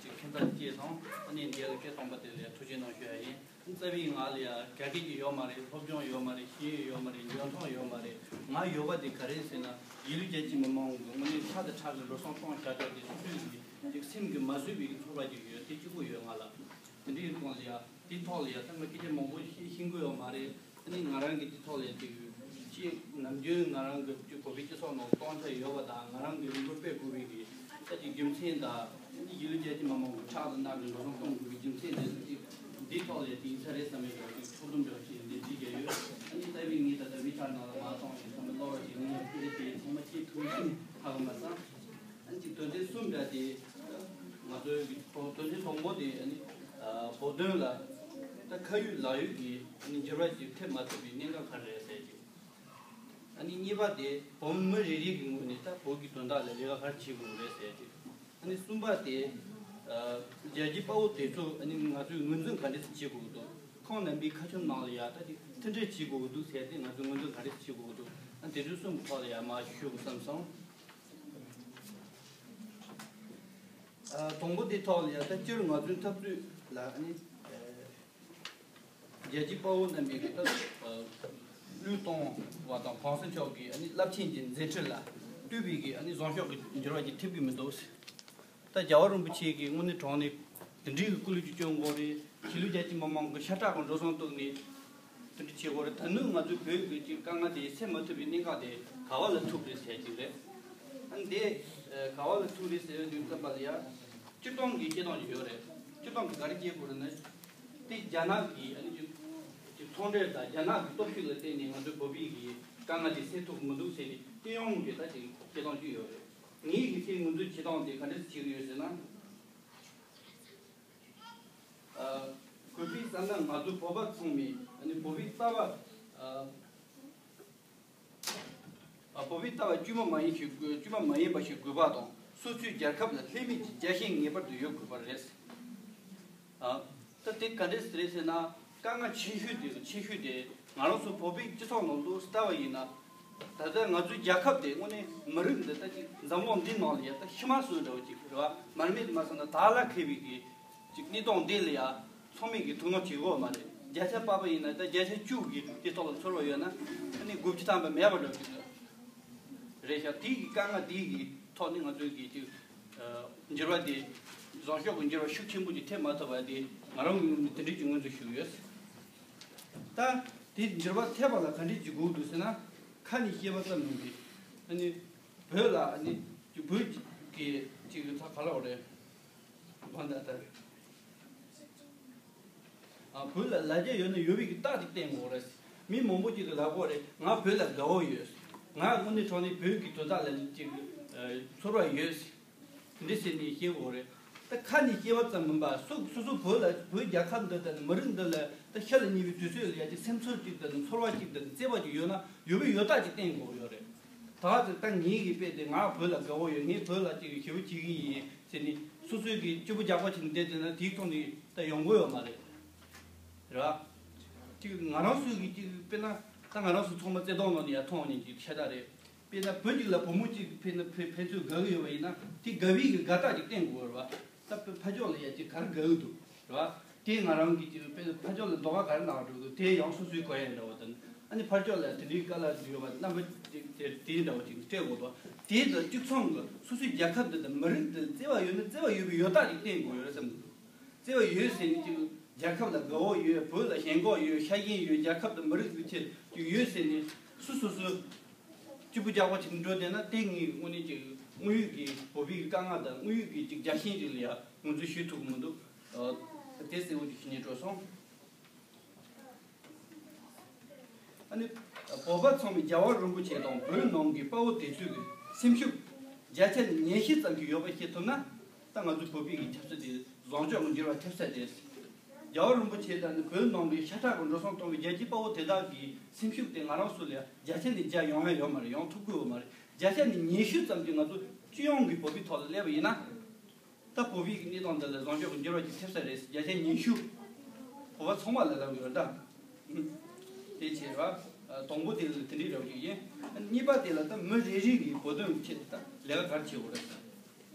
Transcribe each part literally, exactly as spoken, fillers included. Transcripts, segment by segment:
ཅིག་ཁྱད་མཚར་སྐྱེས་སོང་། ཨ་ནི་འདི་ལ་སྐད་གཏོང་པ་དེ་ལ་ཐུགས་རྗེ་གནང་ཞུ་ཡ་ཡིན། རྩ་བའི་ང་ལ་ཡ་དགའ་སྐྱིད་ཀྱི་ཡོད་མ་རེད། སློབ་སྦྱོང་ཡོད་མ་རེད། ཤེས་ཡོན་ཡོད་མ་རེད། འཇོན་ཐང་ཡོད་མ་རེད། ང་ཡོད་པ་དེ་ག་རེ་ཟེར་ན། ཡིད་ལུས་རྒྱལ་སྤྱི་མི་མང་གི་ངོས་ནས་ཕྲག་དང་ཕྲག་གི་འགྲོ་སོང་གཏོང་བཞག་ཡ་དེ་སོ་སོའི་གི་ཅིག་སེམས་ཀྱི་མ་བཟོད་པའི་གི་ཚོར་བ་ཅིག་ཡོད། དེ་གཅིག་པུ་ཡོད་ང་ལ། དེ་འདྲའི་སྐོར་ལ་ཡ་དེ་ཐོག་ལ་ཡ་ད་ང་སྐད་ཆ་མང་པོ་ཤེས་ཤེས་ཀྱི་ཡོད་མ་རེད། ཨ་ནི་ང་རང་གི་དེ་ཐོག་ལ་ཡ་དེ་ཅིག་ནམ་རྒྱུན་ང་རང་གི་ཅིག་བོད་པའི་སྤྱི་ཚོགས་ནང་གཏོང་ཆ་ཡོད་པ་དང་། ང་རང་གི་ལུས་པོ་སྤེལ་དགོས་པའི་གི་ད་ཅིག་རྒྱུ་མཚན་དང་། ཨ་ནི་ཡིད་ལུས་རྒྱལ་སྤྱི་མི་མང་གི་ཕྲག་དང་ནང་གི་འགྲོ་སོང་གཏོང་དགོས་པའི་རྒྱུ་མཚན་དེ་ཅིག་འདི་ཐོག་ལ་ཡ་དེ་ཡིན་ས་རེད་བསམ་པའི་ཅིག་ཕྱོགས་བསྡོམས་འདྲ་བོ་ཅིག་འདི་བྲིས་བསྡད་ཡོད། ཨ་ནི་རྩ་བའི་ངས་ད་ལྟ་ཝི་ཆར་ནང་ལ་མ་གཏོང་ཞིག་བསམ་པའི་བློ་བ་ཅིག་ངས་དེ་དེ་ཚང་མ་ཤེས་ཐུབ་ཀྱི་ཧ་གོ་མ་སོང་། ཨ་ནི་ཅིག་དོན་ཚན་གསུམ་འདྲ་དེ་ང་ཚོའི་གི་དོན་ཚན་དང་པོ་དེ། ཨ་ནི་བོད་དོན་ལ་ད་ཁ་ཡོད་ལག་ཡོད་ཀྱི་ཨ་ནི་འགྱུར་བ་ཅིག་ཐེབས་མ་ཐུབ་པའི་གནད་འགག་ག་རེ་རེད་ཟེར་ཅིག་ཨ་ནི་གཉིས་པ་དེ་བོད་མི་རེ་རེ་གི་ངོས་ནས་ད་བོད་ཀྱི་དོན་དག་ལ་ལས་ཀ་ག་རེ་བྱེད་དགོས་རེད་ཟེར་ཅིག་ཨ་ནི་གསུམ་པ་དེ་རྒྱལ་གཅེས་དཔའ་བོ་དེ་ཚོ་ཨ་ནི་ང་ཚོས་ངོས་འཛིན་ག་འདྲས་སེ་བྱེད་དགོས་ཀྱི་འདུག་ཁོང་རྣམ་པའི་ཁ་ཆེམས་ནང་ལ་ཡ་ད་ཅིག་མཐུན་སྒྲིལ་བྱེད་དགོས་ཀྱི་འདུག་ཟེར་ཏེ་ང་ཚོས་ངོས་འཛིན་ག་འདྲས་སེ་བྱེད་དགོས་ཀྱི་འདུག་ཨ་དེ་ཚོའི་གསུམ་གྱི་ཐོག་ལ་ཡ་མར་ཞུ་དགོས་བསམ་སོང་། ཨ་དང་པོ་དེ་ཐོག་ལ་ཡ་ད་སྤྱིར་ང་ཚོའི་འཐབ་རྩོད་ལ་ཨ་ནི་རྒྱལ་གཅེས་དཔའ་བོ་རྣམ་པའི་གི་ད་བློས་གཏོང་བ་དང་། གོང་ས་མཆོག་གི་ཨ་ནི་རླབས་ཆེན་གྱི་མཛད་འཕྲིན་ལ་ལྟོས་པའི་གི་ཨ་ནི་བཟང་ཕྱོགས་ཀྱི་འགྱུར་བ་ཅིག་ཐེབས་ཀྱི་མི་འདུག་ད་རྒྱལ་བ་རིན་པོ་ཆེ་གི་དངོས་གནས་དྲང་གནས་དེ་འདྲའི་གི་སྐུ་ལུས་ཀྱི་སྐྱོན་དགོས་རེད། ཡིད་ལུས་རྒྱལ་གཅེས་མི་མང་གི་ཤ་ཁྲག་གི་འགྲོ་སོང་གཏོང་ནས་དེ་འདྲ་བྱེད་དགོས་རེད། ད་ནུས་ང་ཚོའི་བོད་ཀྱི་ཅིག་དཀའ་ངལ་དེ་སེལ་མ་ཐུབ་པའི་གནད་འགག་དེ་ག་བ་ལ་ཐུག་རེད་ཟེར་གྱི་རེད། ཨ་ནི་དེ་ག་བ་ལ་ཐུག་རེད་ཟེར་དུས་ཙམ་པ་ལ་ཡ་སྤྱིར་བཏང་གི་སྐྱེ་སྟངས་ཅིག་ཡོད་རེད། སྤྱིར་བཏང་གི་ག་རེ་སྐྱེ་དགོས་རེད་ན། དེ་རྒྱ་ནག་གི་ཨ་ནི་ཅིག་ཅིག་ཚོང་འབྲེལ་དང་རྒྱ་ནག་གི་སྟོབས་ཤུགས་ལ་བརྟེན་ནས་ང་ཚོའི་བོད་པའི་གི་དཀའ་ངལ་དེ་སེལ་ཐུབ་ཀྱི་མི་འདུག་ཟེར་ནས་སྤྱི་ཡོངས་ཀྱི་ད་ཅིག་སྐྱེ་སྟངས་ཅིག་ཡོད་རེད། ངའི་གི་ཚེ་ངོས་འཛིན་བྱེད་སྟངས་དེ་ག་འདྲས་བྱེད་ཀྱི་ཡོད་ཟེར་ན། ཨ་གུས་པས་བསམ་ན་ང་ཚོ་བོད་པ་ཚང་མས་ཨ་ནི་བོད་པའི་ལྟ་བ། ཨ་ཨ་བོད་པའི་ལྟ་བ་དཀྱུས་མ་མ་ཡིན་ཞིག་དགོས། དཀྱུས་མ་མ་ཡིན་པ་ཞིག་དགོས་པ་དང་། སོ་སོའི་རྒྱལ་ཁབ་ལ་ལྷད་མེད་ཀྱི་རྒྱལ་ཞེན་ངེས་པར་དུ་ཡོད་དགོས་པ་རེད། ཨ་ད་དེ་ག་འདྲས་རེད་ཟེར་ན། དཀའ་ངལ་ཆེ་ཤོས་དེ་ཆེ་ཤོས་དེ་ང་རང་ཚོ་བོད་པའི་སྤྱི་ཚོགས་ནང་དུ་ལྟ་བ་ཡིན་ན། ད་ལྟ་ང་ཚོའི་རྒྱལ་ཁབ་དེ་དངོས་གནས་མི་རིགས་འདི་ལྟ་ཅིག་འཛམ་གླིང་འདི་ནང་ལ་ཡ་ད་ཤི་མ་སོན་འདྲ་བོ་ཅིག་རེད་བ། མར་མེ་དེ་མ་སོན་ན་དར་ལ་ཁེལ་བའི་གི་ཅིག་གནས་སྟངས་འདི་ལ་ཡ་ཚང་མས་གི་ཐུགས་སྣང་བྱེད་དགོས་མ་རེད། བརྒྱ་ཆ་པགས་པ་ཡིན་ན་ད་བརྒྱ་ཆ་བཅུ་གི་དེ་ཐོག་ལ་ཚོར་བ་ཡོད་ན། ཨ་ནི་དགུ་བཅུ་ཐམ་པ་མེད་པ་འདྲ་བོ་ཅིག་རེད་ཤག་དེའི་གི་དཀའ་ངལ་དེའི་གི་ཐོག་ནས་ང་ཚོའི་གི་ཅིག་འགྱུར་བ་དེ་བཟང་ཕྱོགས་ཀྱི་འགྱུར་བ་ཤུགས་ཆེན་པོ་ཅིག་ཐེབས་མ་ཐུབ་པ་དེ་ང་རང་གི་ངོས་ནས་དེ་འདྲས་ཀྱི་ངོས་འཛིན་ཞུ་གི་ཡོད། ད་དེ་འགྱུར་བ་ཐེབས་པ་ལ་ག་འདྲས་ཅིག་དགོས་འདུག་ཟེར་ན། ཁ་ནས་བཤད་པ་ཙམ་མིན་པའི་ཨ་ནི་བོད་ལ་ཨ་ནི་ཅིག་བོད་ཀྱི་ཅིག་ད་ག་ལབ་དགོས་རེད། གང་ལྟར་ལྟར། ཨ་བོད་ལ་ལ་རྒྱ་ཡོད་ན་ཡོད་པའི་གི་རྟགས་ཅིག་བསྟན་དགོས་རེད། མི་མང་པོ་ཅིག་གིས་ལབ་ཀྱི་ཡོད་རེད། ང་བོད་ལ་དགའ་བོ་ཡོད། ང་དངོས་གནས་དྲང་གནས་བོད་ཀྱི་དོན་དག་ལ་ཅིག་ཨ་ཚོར་བ་ཡོད། འདི་ཟེར་ནས་བཤད་ཀྱི་ཡོད་རེད། ད་ཁ་ནས་བཤད་པ་ཙམ་མིན་པ། སོ་སོ་སོ་བོད་ལ་བོད་རྒྱལ་ཁབ་འདི་དང་མི་རིགས་འདི་ལ་ད་ཤ་ལ་ཉེ་བའི་དུས་ཚོད་ལ་ཡ་ཅིག་སེམས་ཚོར་ཅིག་དང་ཚོར་བ་ཅིག་དང་བརྩེ་བ་ཅིག་ཡོད་ན་ཡོད་པའི་ཡོད་རྟགས་ཅིག་བསྟན་དགོས་ཀྱི་ཡོད་རེད། ད་ག་ད་ངེད་ཀྱི་དཔེ་དེ་ང་བོད་ལ་དགའ་བོ་ཡོད། ངས་བོད་ལ་ཅིག་ཞེ་པོ་བྱེད་ཀྱི་ཡིན་ཟེར་ནས་སོ་སོའི་གི་སྐྱིད་པོ་རྒྱག་པ་བྱས་ནས་བསྡད་བསྡད་ན་དེའི་ཐོག་ནས་ད་ཡོང་གི་ཡོད་མ་རེད། རེད་བ། ཅིག་ང་རང་ཚོའི་གི་ཅིག་དཔེར་ན་ད་ང་རང་ཚོ་ཚང་མ་བརྩེ་དུང་ནང་ནས་ཡར་མཐོང་ནས་ཅིག་ཤ་སྟག་རེད། དཔེར་ན་བུ་གཅིག་ལ་བུ་མོ་གཅིག་ཕན་ན་ཕན་ཕན་ཚུན་དགའ་གི་ཡོད་པ་ཡིན་ན་དེ་དགའ་བའི་གི་དགའ་རྟགས་ཅིག་བསྟན་དགོས་རེད་བ། ད་ཕ་ཕ་ཕྱོགས་ལ་ཡ་ཅིག་ག་རེ་དགའ་གི་འདུག་རེད་བ། དེ་ང་རང་གི་ཅིག་དཔེར་ན་ཕ་ཕྱོགས་ལ་ལྡོག་པ་ག་རེ་གནང་བ་འགྲོ་འདུག་དེ་ཡང་སོ་སོའི་གོ་ཡ་འདྲ་བ་དང་། ཨ་ནི་ཕར་ཕྱོགས་ལ་དེ་འདྲའི་དཀའ་ལས་ཡོད་པ་རྣམ་པ་ཅིག་དེ་དེ་འདྲ་བ་ཅིག་སྤྲད་དགོས་འདུག་དེ་དང་གཅིག་མཚུངས་ཀྱི་སོ་སོའི་རྒྱལ་ཁབ་འདི་དང་མི་རིགས་འདི་ལ་བརྩེ་བ་ཡོད་ན་བརྩེ་བ་ཡོད་པའི་ཡོད་རྟགས་ཅིག་བསྟན་དགོས་ཡོད་རེད་བསམ་གི་འདུག་བརྩེ་བ་ཡོད་ཟེར་ནས་ཅིག་རྒྱལ་ཁབ་ལ་དགའ་བོ་ཡོད། བོད་ལ་ཞེན་ཁོག་ཡོད། ཤ་ཞེན་ཡོད། རྒྱལ་ཁབ་དང་མི་རིགས་ཀྱི་ཆེད་ཅིག་ཡོད་ཟེར་ནས་སུ་སོ་སོ་སྐྱིད་པོ་རྒྱག་པ་ཅིག་འགྲོ་བསྡད་ན་དེ་ངའི་དངོས་གནས་ཅིག་དངོས་ཡོད་ཀྱི་བོད་པའི་དཀའ་ངལ་དང་དངོས་ཡོད་ཀྱི་ཅིག་རྒྱལ་ཞེན་ཅིག་ལ་ཡ་ངོས་འཛིན་ཞུ་ཐུབ་ཀྱི་མི་འདུག་དེ་གསལ་བོ་ཅིག་ཞུ་སྙིང་བྲོ་སོང་། ཨ་ནི་བོད་པ་ཚང་མས་རྒྱལ་བ་རིན་པོ་ཆེ་དང་བོད་ནང་གི་དཔའ་བོ་དེ་ཚོའི་གི་སེམས་ཤུགས་བརྒྱ་ཆ་ནས་ཉི་ཤུ་ཙམ་ཞིག་ཡོད་པ་ཤེས་ཐུབ་ན། ད་ང་ཚོ་བོད་པའི་གི་ཆབ་སྲིད་དེ་བཟང་ཕྱོགས་ཀྱི་འགྱུར་བ་ཐེབས་ས་རེད། རྒྱལ་བ་རིན་པོ་ཆེ་དང་ནི་བོད་ནང་གི་ཤ་ཁྲག་གི་འགྲོ་སོང་གཏོང་བའི་རྒྱལ་གཅེས་དཔའ་བོ་དེ་དག་གི་སེམས་ཤུགས་དེ་ང་རང་ཚོ་ལ་བརྒྱ་ཆ་ནས་བརྒྱ་ཡོང་ཡ་ཡོད་མ་རེད། ཡོང་ཐུབ་ཀྱི་ཡོད་མ་རེད། བརྒྱ་ཆ་ནས་ཉི་ཤུ་ཙམ་ཅིག་ང་ཚོ་སྤྱི་ཡོངས་ཀྱི་བོད་པའི་ཐོག་ལ་སླེབས་པ་ཡིན་ན། ད་བོད་པའི་གནས་སྟངས་འདི་ལ་བཟང་ཕྱོགས་ཀྱི་འགྱུར་བ་ཅིག་ཐེབས་ས་རེད། བརྒྱ་ཆ་ཉི་ཤུ། བོད་པ་ཚང་མ་ལ་ལབ་ཡོད་ད། དེ་བྱས་ར། དང་པོ་དེ་ལ་དེ་འདྲའི་རབ་ཅིག་ཡིན། གཉིས་པ་དེ་ལ་ད་མི་རེ་རེ་གིས་བོད་དོན་ཆེད་དུ་ད་ལས་ཀ་ག་རེ་བྱེད་དགོས་རེད།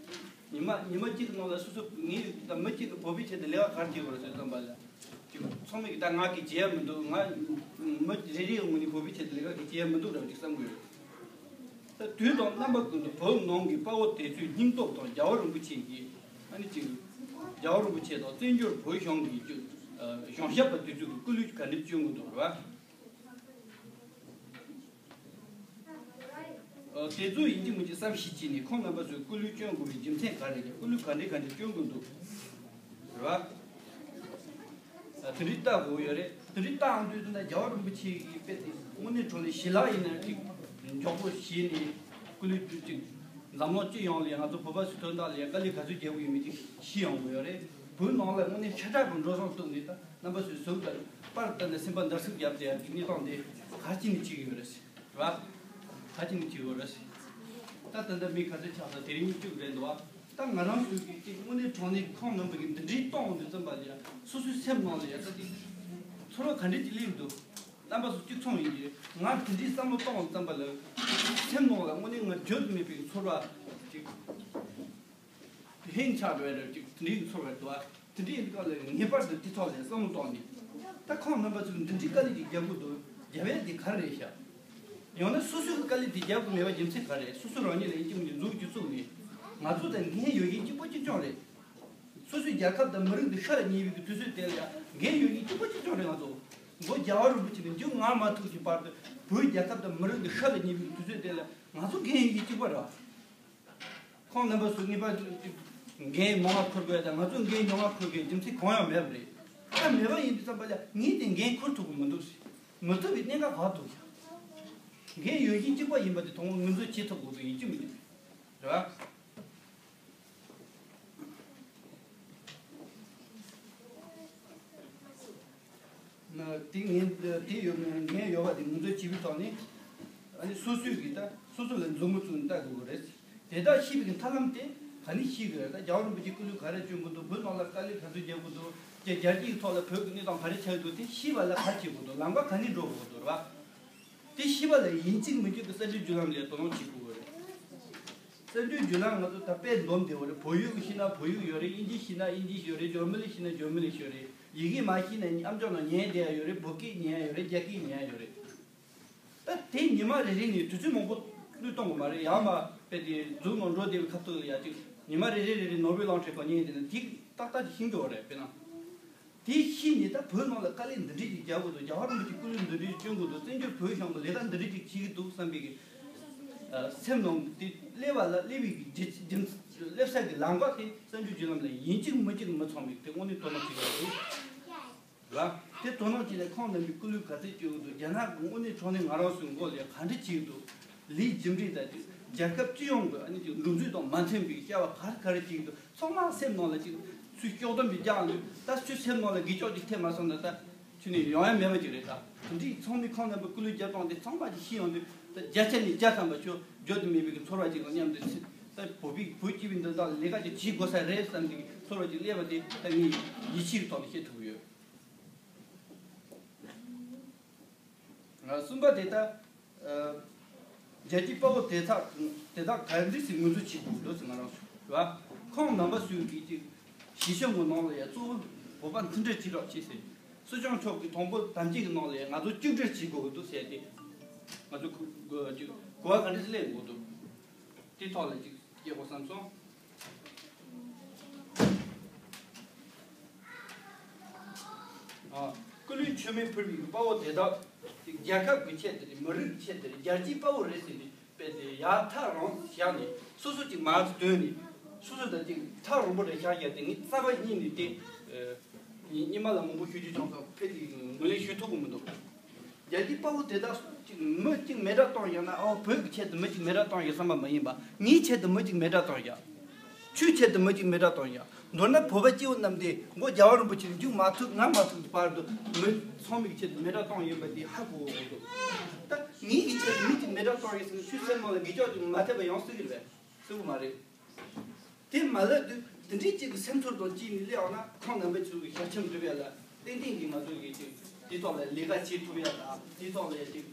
ཉི་མ་ཉི་མ་གཅིག་གི་ནང་ལ་སོ་སོ་ངའི་ད་མི་གཅིག་གི་བོད་པའི་ཆེད་དུ་ལས་ཀ་ག་རེ་བྱེད་དགོས་རེད་ཟེར་བསམ་པ་ལ། ཅིག་ཚང་མས་ཀྱི་ད་ང་གིས་བྱེད་ཡ་མི་འདུག་ང་མི་རེ་རེའི་ངོས་ནས་བོད་པའི་ཆེད་དུ་ལས་ཀ་གིས་བྱེད་ཡ་མི་འདུག་ར་ཅིག་བསམ་གྱི་ཡོད། ད་དུས་དང་རྣམ་པ་ཀུན་ཏུ་བོད་ནང་གི་དཔའ་བོ་དེ་ཚོའི་སྙིང་སྟོབས་དང་རྒྱལ་བ་རིན་པོ་ཆེ་གི་ཨ་ནི་ཅིག་རྒྱལ་བ་རིན་པོ་ཆེ་དང་བཙན་བྱོལ་བོད་གཞུང་གི་ཅིག་གཞུང་ཞབས་པ་དེ་ཚོས་ཀྱི་སྐུ་ལུས་ག་འདྲ་སྐྱོན་དགོས་འདུག་རེད་བ། དེ་ཚོ་ཡིན་གཅིག་མིན་གཅིག་བསམ་ཤེས་བྱས་ནས་ཁོང་རྣམ་པ་ཚོས་སྐུ་ལུས་སྐྱོན་དགོས་པའི་རྒྱུ་མཚན་ག་རེ་རེད། སྐུ་ལུས་ག་འདྲ་ག་འདྲ་སྐྱོན་དགོས་འདུག་རེད་བ། དེ་འདྲའི་ལྟ་དགོས་ཡོད་རེད། དེ་འདྲའི་ལྟའང་དུས་ཚོད་ན་རྒྱལ་བ་རིན་པོ་ཆེ་གི་དཔེ་དེ་དངོས་གནས་དྲང་གནས་ཞི་ལྷག་ཡིན་ན་ཅིག་མགྱོགས་པོ་བྱས་ནས་སྐུ་ལུས་ཅིག་འཛམ་གླིང་སྤྱི་ཡོངས་ལ་ང་ཚོ་བོད་པ་ཚོའི་དོན་དག་ལ་དཀའ་ལས་ག་ཚོད་རྒྱག་གི་ཡོད་མེད་ཅིག་ཤེས་ཡོང་དགོས་ཡོད་རེད། བོད་ནང་ལ་དངོས་གནས་ཤ་ཁྲག་གི་འགྲོ་སོང་བཏོན་ནས་ད་རྣམ་པ་ཚོའི་གཟུགས་ལ་པར་བཏབ་ནས་སེམས་པ་འདར་སིག་བརྒྱབ་བསྡད་ཡ་གི་གནས་སྟངས་འདི་ག་ཅི་ནས་བྱེད་ཀྱི་ཡོད་རེད་ཟེར་བ། ག་ཅི་ནས་བྱེད་དགོས་རེད་ཟེར། ད་ད་ལྟ་མི་ག་ཚོད་ཆགས་སོང་དེ་རིང་ཉིན་བཅུ་རེད་འདུག་བ། ད་ང་རང་ཚོའི་གི་ཅིག་དངོས་གནས་དྲང་གནས་ཁོང་རྣམ་པ་གི་འདི་འདྲའི་གཏོང་འདི་ཙམ་པ་ལ་ཡ་སོ་སོའི་སེམས་ནང་ལ་ཡ་ད་ཅིག་ཚོར་བ་ག་འདྲ་ཅིག་སླེབས་འདུག་རྣམ་པ་ཚོ་གཅིག་མཚུངས་ཡིན་གྱི། ང་དེ་འདྲའི་བསམ་བློ་གཏོང་བ་ཙམ་པ་ལ་སེམས་ནང་ལ་དངོས་གནས་ང་བརྗོད་དུ་མེད་པའི་ཚོར་བ་ཅིག་ཧེང་ཆགས་འགྲོ་ཡ་རེད། ཅིག་དེ་འདྲའི་ཚོར་བ་འདུག་ཨ། དེ་འདྲའི་ཡིན་སྐབས་ལ་ངེས་པར་དུ་དེ་ཐོག་ལ་བསམ་བློ་གཏོང་ནས། ད་ཁོང་རྣམ་པ་ཚོས་འདི་འདྲའི་དཀའ་ལས་ཅིག་རྒྱབ་དགོས་འདུག་རྒྱབ་ཡ་དེ་ག་རེ་རེད་ཤག་ཡང་ན་སོ་སོས་དཀའ་ལས་དེ་རྒྱབ་དགོས་མེད་པ་རྒྱུ་མཚན་ག་རེ་རེད། སོ་སོ་རང་ཉིད་ལ་ཡིན་གཅིག་མིན་གཅིག་མཛུབ་ཀྱིས་བཙུགས་ནས། ང་ཚོ་དང་འགན་ཡོད་མཁན་གཅིག་པ་གཅིག་རྐྱང་རེད། སོ་སོའི་རྒྱལ་ཁབ་དང་མི་རིགས་འདི་ཤ་ལ་ཉེ་བའི་དུས་ཚོད་དེ་ལ་ཡང་འགན་ཡོད་མཁན་གཅིག་པ་གཅིག་རྐྱང་རེད། ང་ཚོ་མགོ་རྒྱལ་བ་རིན་པོ་ཆེ་ནས་མཇུག་ང་མ་ཐུག་གི་བར་དུ་བོད་རྒྱལ་ཁབ་དང་མི་རིགས་འདི་ཤ་ལ་ཉེ་བའི་དུས་ཚོད་དེ་ལ་ང་ཚོ་འགན་ཡོད་མཁན་གཅིག་པ་རེད། ཁོང་རྣམ་པ་ཚོས་ངེས་པར་དུ་འགན་མང་བ་འཁུར་དགོས་དང་ང་ཚོས་འགན་ཉུང་བ་འཁུར་དགོས་རྒྱུ་མཚན་གང་ཡང་མེད་པ་རེད། ད་མེད་པ་ཡིན་དུས་ཙམ་པ་ལ་ངས་དེ་འགན་འཁུར་ཐུབ་ཀྱི་མི་འདུག་ཟེར། མི་ཐུབ་པའི་གནད་འགག་ག་འདུག་ཤག་འགན་ཡོད་མཁན་གཅིག་པ་ཡིན་པ་དེ་དང་པོ་ངོས་འཛིན་བྱེད་ཐུབ་དགོས་ཀྱི་ཡིན་གཅིག་མིན་གཅིག་རེད་བ། ན་དེ་ངན་དེ་ཡོད་ངན་ཡོད་པ་དེ་ངོས་འཛིན་བྱེད་པའི་ཐོག་ནས། ཨ་ནི་སོ་སོས་ཀྱིས་ད་སོ་སོ་ལ་མཛུབ་མོ་བཙུགས་ནས་ལྟ་དགོས་ཀྱི་རེད། དེ་དག་ཤེས་པའི་ཐབས་ལམ་དེ་ག་ནས་ཤེས་དགོས་རེད། ད་རྒྱལ་བ་རིན་པོ་ཆེ་སྐུ་ལུས་ག་རེ་སྐྱོན་གྱི་འདུག་བོད་ནང་ལ་དཀའ་ལས་ག་ཚོད་རྒྱག་གི་འདུག་ཅེས་རྒྱལ་སྤྱིའི་ཐོག་ལ་བོད་ཀྱི་གནས་སྟངས་ག་རེ་ཆགས་ཀྱི་འདུག་དེ་ཤེས་པ་ལ་ག་རེ་བྱེད་དགོས་འདུག་ལམ་ཁ་ག་ནས་འགྲོ་དགོས་འདུག་རེད་བ། དེ་ཤེས་པ་ལ་ཡིན་གཅིག་མིན་གཅིག་གི་གསར་འགྱུར་བརྒྱུད་ལམ་ལ་དོ་སྣང་བྱེད་དགོས་རེད། གསར་འགྱུར་བརྒྱུད་ལམ་ང་ཚོ་ད་དཔེ་འདོམས་བདེ་བོ་རེད། བོད་ཡིག་ཤེས་ན་བོད་ཡིག་ཡོད་རེད། དབྱིན་ཇི་ཤེས་ན་དབྱིན་ཇི་ཡོད་རེད། འཇར་མ་ནི་ཤེས་ན་འཇར་མ་ནི་ཡོད་རེད། ཡི་གེ་མ་ཤེས་ན་ཨ་མཆོག་ནང་ཉན་བསྡད་ཡ་ཡོད་རེད། བོད་སྐད་ཉན་ཡ་ཡོད་རེད། རྒྱ་སྐད་ཉན་ཡ་ཡོད་རེད། ད་དེ་ཉི་མ་རེ་རེ་ནས་དུས་ཚོད་མང་པོ་བློས་གཏོང་དགོས་མ་རེད། ཡང་མ་དཔེ་དེ་ཛུམ་ནང་འགྲོ་བསྡད་པའི་ཁ་ཐུག་ལ་ཡ་ཅིག་ཉི་མ་རེ་རེ་རེ་རེ་ནོར་བུའི་གླང་ཆེན་ཁོ་ཉན་བསྡད་ན་དེ་ཏག་ཏག་ཅིག་ཤེས་ཀྱི་ཡོད་རེད། དཔེར་ན། དེ་ཤེས་ནས་ད་བོད་ནང་ལ་དཀའ་ལས་འདི་འདྲས་ཅིག་རྒྱག་དགོས་འདུག་རྒྱལ་བ་རིན་པོ་ཆེ་སྐུ་ལུས་འདི་འདྲས་སྐྱོན་དགོས་འདུག་བཙན་བྱོལ་བོད་གཞུང་གི་ལས་ཀ་འདི་འདྲས་ཅིག་བྱེད་ཀྱི་འདུག་བསམ་པའི་གི་སེམས་ནང་དེ་སླེབས་པ་ལ་སླེབས་པའི་གི་རྒྱུ་རྒྱུ་སླེབས་ས་གི་ལམ་ཁ་དེ་གསར་འགྱུར་བརྒྱུད་ལམ་ལ་ཡིན་གཅིག་མིན་གཅིག་མི་ཚང་མེད་དེ་དངོས་གནས་དོ་སྣང་བྱེད་དགོས་འདུག་ར། དེ་དོ་སྣང་བྱས་ནས་ཁོང་རྣམ་པའི་སྐུ་ལུས་ག་ཚོད་སྐྱོན་གྱི་འདུག་རྒྱ་ནག་གི་དངོས་གནས་དྲང་གནས་ང་རང་ཚོའི་མགོ་ལ་ག་འདྲ་བྱེད་ཀྱི་འདུག་ལས་རྒྱུ་འབྲས་དང་རྒྱལ་ཁབ་སྤྱི་ཡོངས་ཀྱི་ཨ་ནི་ཅིག་འགྲོ་འཛུགས་དང་མ་མཐུན་པའི་བྱ་བ་ག་རེ་ག་རེ་བྱེད་ཀྱི་འདུག་ཚང་མ་སེམས་ནང་ལ་ཅིག་ཚུར་ཤོག་སྡོམ་གྱི་རྒྱག་འདུག་ད་ཚུར་སེམས་ནང་ལ་འགུལ་སྐྱོད་ཅིག་ཐེབས་མ་སོང་ན་ད་ཁྱོད་ནི་ཡོང་ཡ་མེད་པ་ཅིག་རེད། ད་དེ་འདྲའི་ཚང་མས་ཁོང་རྣམ་པའི་སྐུ་ལུས་རྒྱབ་སྟངས་དེ་ཚང་མ་ཅིག་ཤེས་ཡོང་དུས་ད་བརྒྱ་ཆ་ནས་བརྒྱ་ཐམ་པ་ཁྱོད་བརྗོད་དུ་མེད་པའི་གི་ཚོར་བ་ཅིག་དང་མཉམ་དུ་ད་བོད་པའི་བོད་སྤྱི་པའི་འདི་དག་ལས་ཀ་ཅིག་བྱེད་དགོས་ས་རེད་བསམ་གྱི་ཚོར་བ་ཅིག་སླེབས་པ་དེ་ད་ངས་ཡིད་ཆེས་ཀྱི་ཐོག་ནས་བཤད་ཐུབ་ཀྱི་ཡོད། གསུམ་པ་དེ་ལྟར། རྒྱལ་གཅེས་དཔའ་བོ་དེ་དག་དེ་དག་ག་འདྲ་ཞིག་ངོས་འཛིན་བྱེད་དགོས་འདུག་ཟེར་ང་རང་ཚོ་རེད་བ། ཁོང་རྣམ་པ་ཚོས་ཀྱི་ཅིག་ཞི་བྱེད་ངོ་ནང་ལ་ཡ་གཙོ་བོ་བོད་པ་མཐུན་སྒྲིལ་བྱེད་རོགས་བྱེད་ཟེར། སྲིད་སྐྱོང་མཆོག་གིས་དང་པོ་དམ་བཅའ་གི་ནང་ལ་ཡ་ང་ཚོ་གཅིག་སྒྲིལ་བྱེད་དགོས་འདུག་ཟེར་ཏེ། ང་ཚོ་གོ་གོ་ཅིག་གོ་བ་ག་འདྲ་ཞིག་ལེན་དགོས་འདུག་དེ་ཐོག་ལ་ཅིག་སྐྱེ་དགོས་བསམ་སོང་། ཨ། སྐུ་ལུས་མཆོད་མེ་ཕུལ་བའི་དཔའ་བོ་དེ་དག་རྒྱལ་ཁབ་ཀྱི་ཆེད་དུ་རེད། མི་རིགས་ཀྱི་ཆེད་དུ་རེད། རྒྱལ་གཅེས་དཔའ་བོ་རེད་ཟེར་ནས་དཔེ་དེ་ཡར་ཐག་རིང་བཞག་ནས་སོ་སོ་ཅིག་མར་བཏོན་ནས་སོ་སོ་དང་ཅིག་ཐག་རིང་པོ་རེ་བཞག་བཞག་དེ་ངས་རྩ་བ་ཉིད་ནས་དེ་ཉི་མ་ལ་མང་པོ་ཞུ་རྒྱུ་བྱུང་སོང་། དཔེ་དེ་ངོས་ལེན་ཞུ་ཐུབ་ཀྱི་མི་འདུག་རྒྱལ་གཅེས་དཔའ་བོ་དེ་དག་ཅིག་མི་གཅིག་མེ་དགྲ་གཏོང་ཡོད་ན། ཨོ་བོད་ཀྱི་ཆེད་དུ་མི་གཅིག་མེ་དགྲ་གཏོང་ཡོད་བསམ་པ་མ་ཡིན་པ། ངའི་ཆེད་དུ་མི་གཅིག་མེ་དགྲ་གཏོང་ཡོད། ཁྱོད་ཆེད་དུ་མི་གཅིག་མེ་དགྲ་གཏོང་ཡོད། མདོར་ན་བོད་པ་སྐྱེ་བོ་རྣམས་དེ་མགོ་རྒྱལ་བ་རིན་པོ་ཆེ་མཇུག་མ་ཐུག་ང་མ་ཐུག་གི་བར་དུ་མི་ཚང་མའི་ཆེད་དུ་མེ་དགྲ་གཏོང་ཡོད་པ་དེ་ཧ་གོ་དགོས་འདུག་ད་ངའི་གི་ཆེད་དུ་མི་གཅིག་མེ་དགྲ་གཏོང་ཡོད་ཟེར་ན་ཁྱོད་སེམས་ནང་ལ་འགུལ་སྐྱོད་ཅིག་མ་ཐེབས་པ་ཡོང་སྲིད་ཀྱི་རེད་པས། སྲིད་གི་མ་རེད། དེ་མ་ལབ་དུས་དེ་འདྲའི་གཅིག་གི་སེམས་ཚོར་དང་བཅས་ནས་སླེབས་ཡོང་ན་ཁོང་རྣམ་པ་ཚོའི་ཞལ་ཆེམས་འགྲུབ་ཡ་ལ་ཏན་ཏན་གྱི་ང་ཚོ་གི་ཅིག་དེའི་ཐོག་ལ་ལས་ཀ་བྱེད་ཐུབ་ཡ་དང་དེའི་ཐོག་ལ་ཅིག་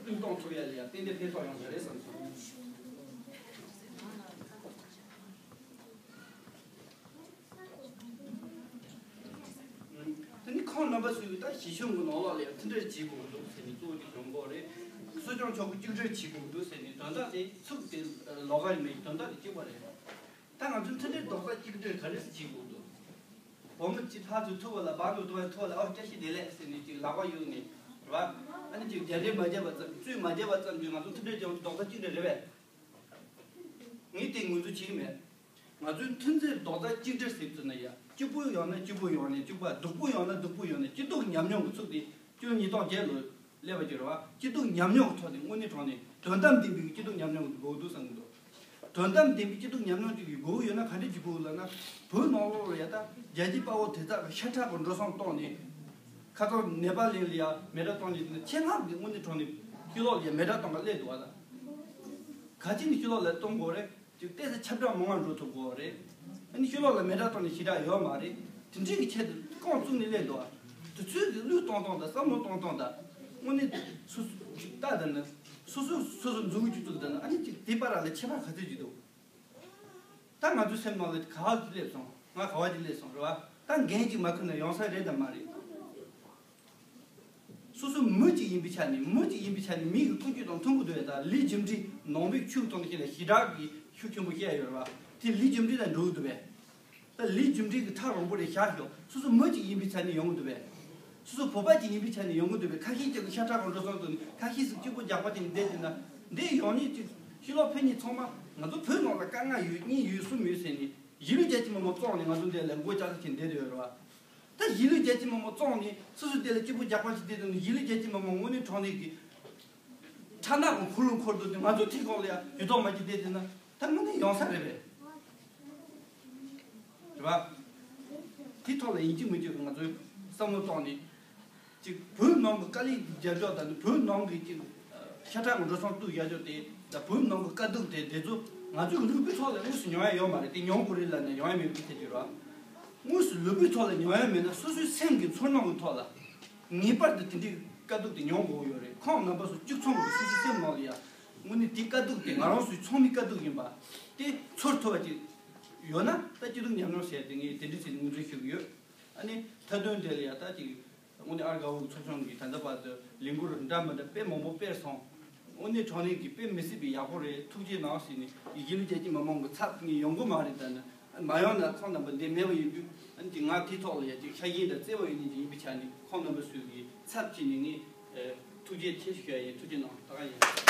བློས་གཏོང་ཐུབ་ཡ་ལ་ཡ་ཏན་ཏན་ཕན་ཐོགས་ཡོང་གི་རེད་བསམ་སོང་། གཞིས་ཆགས་ཀྱི་ནང་ལོགས་ལ་ཡང་མཐུན་སྒྲིལ་བྱེད་དགོས་འདུག་ཟེར་ནས་གཙོ་བོ་དེ་བྱུང་གི་རེད། གསོ་སྐྱོང་ཆོག་གི་གཅིག་སྒྲིལ་བྱེད་དགོས་འདུག་ཟེར་ནས་དོན་དག་དེ་ཚུགས་དེ་ལོགས་ཀ་ཡིན་མིན་དོན་དག་དེ་གཅིག་པ་རེད། ད་ང་ཚོའི་མཐུན་སྒྲིལ་རྡོག་རྩ་གཅིག་སྒྲིལ་ག་རེ་ཟེར་བྱེད་དགོས་འདུག་བུ་མོ་གཅིག་ཕར་ཚུར་ཐུག་པ་ལ་བར་དུ་ཐུག་པ་ཐུག་པ་ལ་ཨོ་བཀྲ་ཤིས་བདེ་ལེགས་ཟེར་ནས་ཅིག་ལག་པ་གཡུག་ནས་རེད་བ། ཨ་ནི་ཅིག་རྒྱ་རེ་མ་བརྒྱབ་པ་ཙམ་རྩོད་མ་བརྒྱབ་པ་ཙམ་གྱིས་ང་ཚོ་མཐུན་སྒྲིལ་ཀྱང་རྡོག་རྩ་གཅིག་སྒྲིལ་རེད་པས། ངས་དེ་ངོས་འཛིན་བྱེད་ཀྱི་མེད། ང་ཚོའི་མཐུན་སྒྲིལ་རྡོག་རྩ་གཅིག་སྒྲིལ་ཟེར་ཚུལ་ནི་ཡ་སྐྱིད་པོ་ཡོང་ན་སྐྱིད་པོ་ཡོང་ནས་སྐྱིད་པ། སྡུག་པོ་ཡོང་ན་སྡུག་པོ་ཡོང་ནས་སྐྱིད་སྡུག་མཉམ་མྱོང་གི་ཚུལ་དེ་སྤྱི་ལོ་ཉིས་སྟོང་བརྒྱད་ལོ་སླེབས་པ་ཅིག་རེད་བ། སྐྱིད་སྡུག་མཉམ་མྱོང་གི་ཐོག་ནས་དངོས་གནས་དྲང་གནས་དོན་དམ་བདེན་པའི་སྐྱིད་སྡུག་མཉམ་མྱོང་གི་དགོས་འདུག་བསམ་གྱི་འདུག་དོན་དམ་བདེན་པའི་སྐྱིད་སྡུག་མཉམ་མྱོང་ཅིག་ཡོད་དགོས་ཡོད་ན་ག་འདྲ་ཅིག་དགོས་ལབ་ན། བོད་ནང་ལོགས་ལ་ཡ་ད་རྒྱལ་གཅེས་དཔའ་བོ་དེ་དག་གི་ཤ་ཁྲག་གི་འགྲོ་སོང་བཏང་ནས་ཁ་སང་ནེ་པ་ལི་ལ་ཡ་མེ་སྲེག་བཏང་ནས་དེ་ནི་ཆེད་མངགས་ཀྱིས་དངོས་གནས་དྲང་གནས་ཕྱི་ལོགས་ལ་ཡ་མེ་སྲེག་བཏང་ག་སླེབས་འདུག་བ། ད་ག་ཅི་ནས་ཕྱི་ལོགས་ལ་གཏོང་དགོས་རེད། ཅིག་ཏོག་ཙམ་ཁྱབ་བསྒྲགས་མང་བ་འགྲོ་ཐུབ་དགོས་རེད། ཨ་ནི་ཕྱི་ལོགས་ལ་མེ་སྲེག་བཏང་ནས་ཞེ་དྲག་ཡོད་མ་རེད། དེ་འདྲའི་གི་ཆེད་དུ་རྐང་བཙུགས་ནས་སླེབས་འདུག་ཨ། དེ་ཚོའི་གི་བློས་གཏོང་སྟངས་དང་བསམ་བློ་གཏོང་སྟངས་དང་། དངོས་གནས་སོ་སོ་ཅིག་ལྟ་དང་ན། སོ་སོ་སོ་སོ་མཛུབ་གུ་ཅིག་བཙུགས་དང་ན། ཨ་ནི་ཅིག་དེ་བར་ལ་ཁྱད་པར་ག་ཚོད་ཅིག་འདུག་ད་ང་ཚོའི་སེམས་ནང་ལ་ག་བ་ཅིག་སླེབས་སོང་། ང་ག་བ་ཅིག་སླེབས་སོང་རེད་བ། ད་འགན་ཅིག་མ་ཁུར་ན་ཡོང་ས་རེད་དམ་མ་རེད། སོ་སོ་མི་གཅིག་ཡིན་པའི་ཆ་ནས། མི་གཅིག་ཡིན་པའི་ཆ་ནས་མི་གི་ཀུན་སྤྱོད་དང་མཐུན་གྱི་འདུག་པས། ད་ལི་ཇིམ་ཁྲི་ནང་པའི་ཆོས་ཀྱི་ཐོག་ནས་བཤད་ན་ཞེ་དྲག་གི་ཤུགས་ཆེན་པོ་བཤད་ཡོད་རེད་བ། དེ་ལི་ཇིམ་ཁྲི་དང་འགྲོ་གི་འདུག་པས། ད་ལི་ཇིམ་ཁྲི་གི་ཐག་རིང་པོ་རེད་བཞག་ཤོག་སོ་སོ་མི་གཅིག་ཡིན་པའི་ཆ་ནས་ཡོང་གི་འདུག་པས། སོ་སོ་བོད་པ་གཅིག་ཡིན་པའི་ཆ་ནས་ཡོང་གི་འདུག་པས། ཁ་ཤས་ཅིག་གི་ཤ་ཁྲག་གི་འགྲོ་སོང་དུ་ནས། ཁ་ཤས་ཤིག་གཅིག་པུ་རྒྱག་པ་དེ་ནས་བསྡད་དེ་ན། འདི་ཡོང་ཉིན་གཅིག་ཕྱི་ལོགས་ཕེབས་ཉིན་ཚང་མ་ང་ཚོ་བོད་ནང་ལ་དཀའ་ངལ་ཡོད། གཉིས་ཡོད། གསུམ་ཡོད་ཟེར་ནས་གཞིས་ལུས་རྒྱ་ཆེ་མི་མང་བཙོང་ནས་ང་ཚོ་འདི་ལ་མགོ་ལྕགས་ལྕགས་བྱས་བསྡད་ཡོད་རེད་བ། ད་གཞིས་ལུས་རྒྱ་ཆེ་མི་མང་བཙོང་ནས་སོ་སོ་དེ་ལ་གཅིག་པུ་རྒྱག་པ་ཞིག་བསྡད་དུས་ནས། གཞིས་ལུས་རྒྱ་ཆེ་མི་མང་དངོས་གནས་དྲང་གནས་ཀྱི་ཁྲག་ནག་གི་འཁོར་ལོ་འཁོར་འདུག་དེ། ང་ཚོ་ཐིག་ཁོག་ལ་ཡ་ཇུས་གཏོགས་མ་བྱས་བསྡད་དེ་ན། ད་དངོས་གནས་ཡོང་ས་རེད་པས། རེད་བ། དེ་ཐོག་ལ་ཡིན་གཅིག་མིན་གཅིག་ང་ཚོས་བསམ་བློ་གཏོང་ནས། ཅིག་བོད་ནང་གི་དཀའ་ལས་རྒྱག་ཕྱོགས་དང་། བོད་ནང་གི་ཅིག་ཤ་ཁྲག་གི་འགྲོ་སོང་གཏོང་རྒྱག་ཕྱོགས་དེ་དང་། བོད་ནང་གི་དཀའ་སྡུག་དེ། དེ་ཚོ་ང་ཚོའི་ལུས་པོའི་ཐོག་ལ་དངོས་སུ་མྱོང་ཡ་ཡོད་མ་རེད། དེ་མྱོང་དགོས་རེད་ལབ་ན་ཡོང་ཡ་མེད་པའི་ཐད་ཀྱི་རེད་བ། དངོས་སུ་ལུས་པོའི་ཐོག་ལ་མྱོང་ཡ་མེད་ན་སོ་སོའི་སེམས་ཀྱི་ཚོར་སྣང་གི་ཐོག་ལ་ངེས་པར་དུ་དེ་འདྲའི་དཀའ་སྡུག་དེ་མྱོང་དགོས་ཡོད་རེད། ཁོང་རྣམ་པ་ཚོ་གཅིག་མཚུངས་ཀྱི་སོ་སོའི་སེམས་ནང་ལ་ཡ་དངོས་གནས་དེའི་དཀའ་སྡུག་དེ་ང་རང་ཚོའི་ཚང་མའི་དཀའ་སྡུག་ཡིན་པ་དེ་ཚོར་ཐུབ་པ་ཅིག་ཡོད་ན། ད་སྐྱིད་སྡུག་མཉམ་མྱོང་ཟེར་དེ་ངས་དེ་འདྲ་ཞིག་ངོས་འཛིན་ཞུ་གི་ཡོད། ཨ་ནི་མཐའ་དོན་དེ་ལ་ཡ་ད་ཅིག་དངོས་གནས་ཨར་དགའ་བོ་ཚོགས་ཆུང་གིས་ད་ལྟ་བར་དུ་ལས་འགུལ་འདྲ་མི་འདྲ་དཔེ་མང་པོ་སྤེལ་སོང་། དངོས་གནས་དྲང་གནས་ཀྱི་དཔེ་མི་སྲིད་པའི་ཡག་པོ་རེད། ཐུགས་རྗེ་གནང་ཟེར་ནས། གཞིས་ལུས་རྒྱ་ཆེ་མི་མང་གི་ཚབ་ངས་ཡོང་གི་མ་རེད། ད་ནི་མ་ཡོང་ན་ཁོང་རྣམ་པ་འདིར་མེད་པ་ཡིན་དུས། ཨ་ནི་ང་དེའི་ཐོག་ལ་ཡ་ཅིག་ཤ་ཞེན་དང་བརྩེ་བ་ཡོད་མཁན་ཅིག་ཡིན་པའི་ཆ་ནས། ཁོང་རྣམ་པ་ཚོའི་གི་ཚབ་བྱས་ནས་ངས་ཐུགས་རྗེ་ཆེ་ཞུ་ཡ་ཡིན། ཐུགས་རྗེ་གནང་། ད་ག་ཡིན།